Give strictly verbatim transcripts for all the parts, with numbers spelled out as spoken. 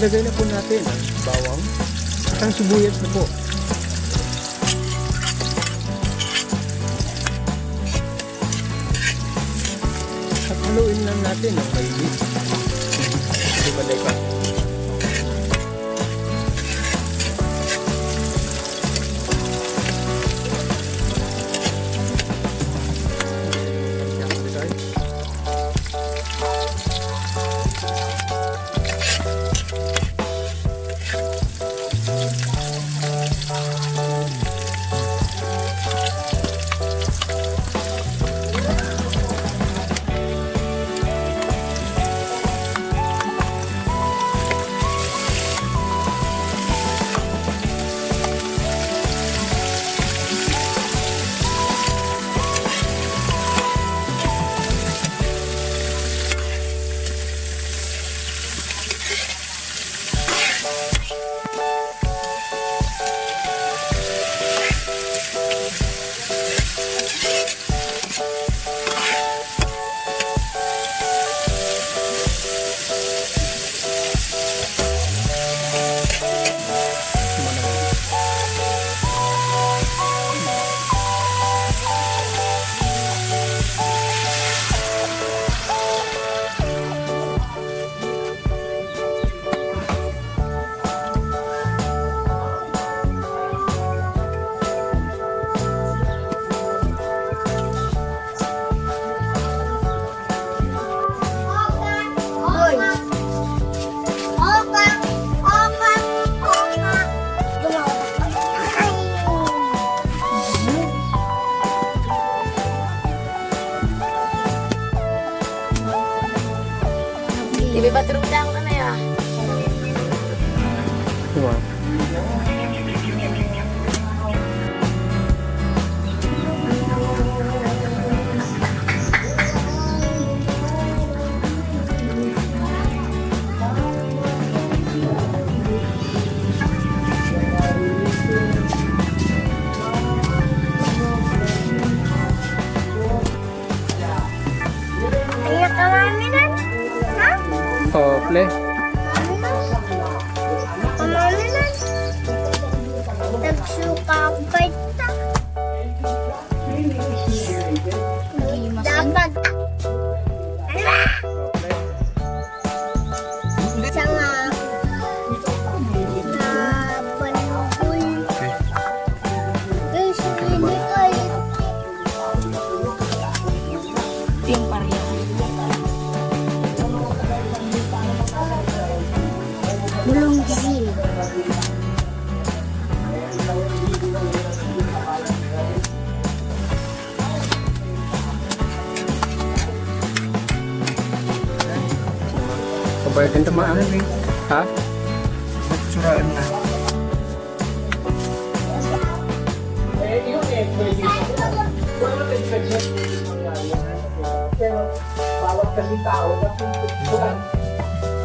Ilagay na po natin ang bawang at ang sibuyas na po. At haluin lang natin ng maigi. Hindi malay pa. Di ba, bathroom lang na ya? Diba? Anak ka, mami, nan? Ha? Oh, play. Mami, nan? Mami, nan? Nagsuka ang bait na. Dapat. Sanga. Na balboy. Guys, hindi ko. Ito yung pareho. Bulong disin. Kabayagan ta, ma-, ha? Ba't surain na? Eh, yun eh, pwede. Wala nang infection. Pero bawat kasi tao na pintutuan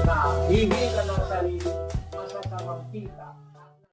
na hindi ka ng sarili, masasamang kita.